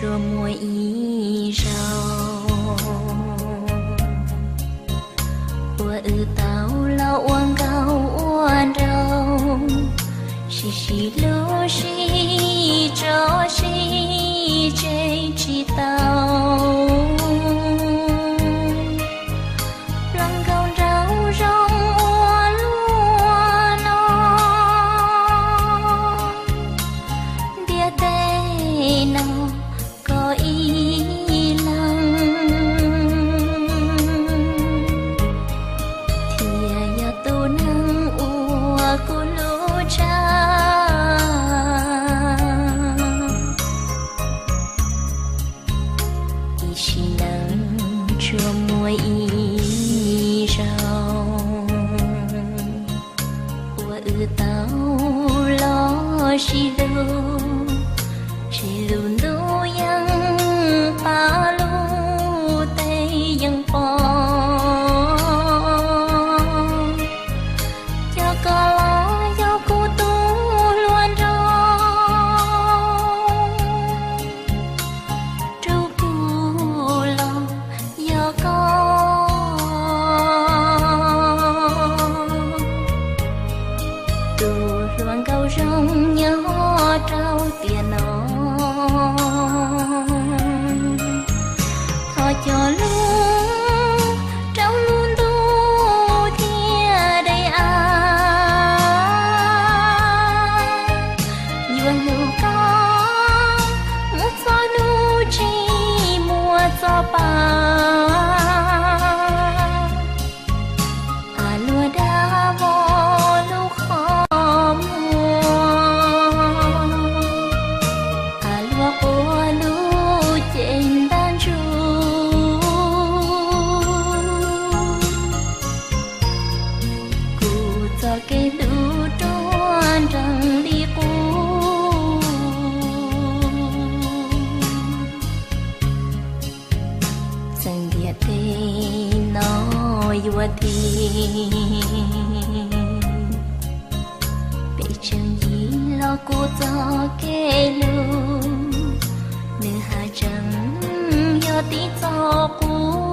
Tsuas muaj ib zaug uas wb tau los ua nkauj ua nraug, sib sib hlub sib tso sib tseg tsis tau. Hluas nkauj nraug zoo ua luaj no, ntiaj teb no koj ib leeg, thiaj yog tus neeg uas kuv hlub tshaj. Ib sim neej tsuas muaj ib zaug uas wb tau los sib hlub, tseg lub ntuj yeej pab, lub teb yeej pom. Yog koj los yog kuv tus hluas nraug, rub kuv los yog koj tus hluas nkauj zoo nyob rau tiam no. Thov cog lus rau lub ntuj thiab daim av, yuav hlub koj mus txog hnub tsis muaj txoj pa. A luaj dab vog lub qhov muag, a luaj quaj lub cev ntab ntsuj, kuv txoj kev hlub ruaj nrees li qub. Txawm ntiaj teb no yuav dim, peb tseem yim los kuv txoj kev hlub, nws haj tseem yog tib txoj qub.